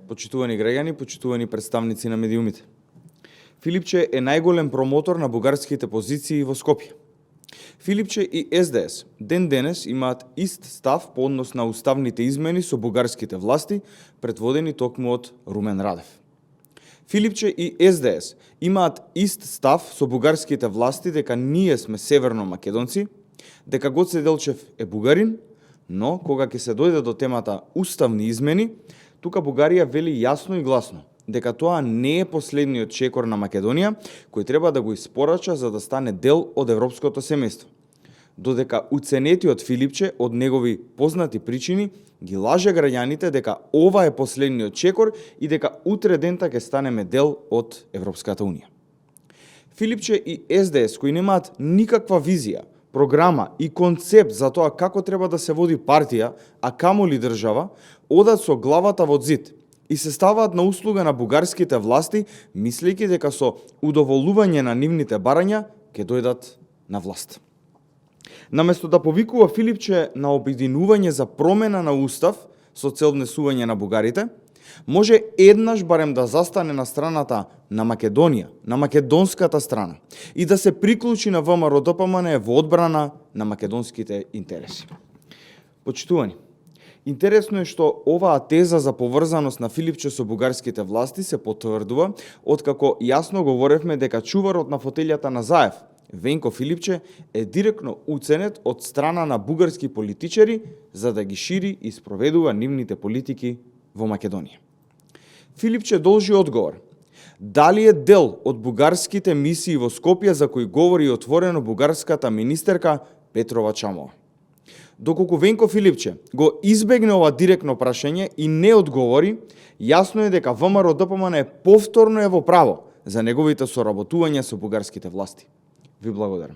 Почитувани граѓани, почитувани представници на медиумите. Филипче е најголем промотор на бугарските позиции во Скопје. Филипче и СДС ден денес имаат ист став по однос на уставните измени со бугарските власти, предводени токму од Румен Радев. Филипче и СДС имаат ист став со бугарските власти дека ние сме северно македонци, дека Гоце Делчев е бугарин, но кога ќе се дојде до темата уставни измени, тука Бугарија вели јасно и гласно дека тоа не е последниот чекор на Македонија кој треба да го испорача за да стане дел од европското семејство. Додека уценетиот Филипче од негови познати причини ги лаже граѓаните дека ова е последниот чекор и дека утре дента ќе станеме дел од Европската Унија. Филипче и СДС кои немаат никаква визија, програма и концепт за тоа како треба да се води партија, а камоли држава, одат со главата во зид и се ставаат на услуга на бугарските власти, мислејќи дека со удоволување на нивните барања ќе дојдат на власт. Наместо да повикува Филипче на обединување за промена на устав со цел внесување на бугарите, може еднаш барем да застане на страната на Македонија, на македонската страна и да се приклучи на ВМРО-ДПМН во одбрана на македонските интереси. Почитувани, интересно е што оваа теза за поврзаност на Филипче со бугарските власти се потврдува откако јасно говоревме дека чуварот на фотелјата на Заев, Венко Филипче, е директно уценет од страна на бугарски политичари за да ги шири и спроведува нивните политики во Македонија. Филипче должи одговор. Дали е дел од бугарските мисии во Скопје за кои говори отворено бугарската министерка Петрова Чамова? Доколку Венко Филипче го избегне ова директно прашање и не одговори, јасно е дека ВМРО-ДПМН повторно е во право за неговите соработувања со бугарските власти. Ви благодарам.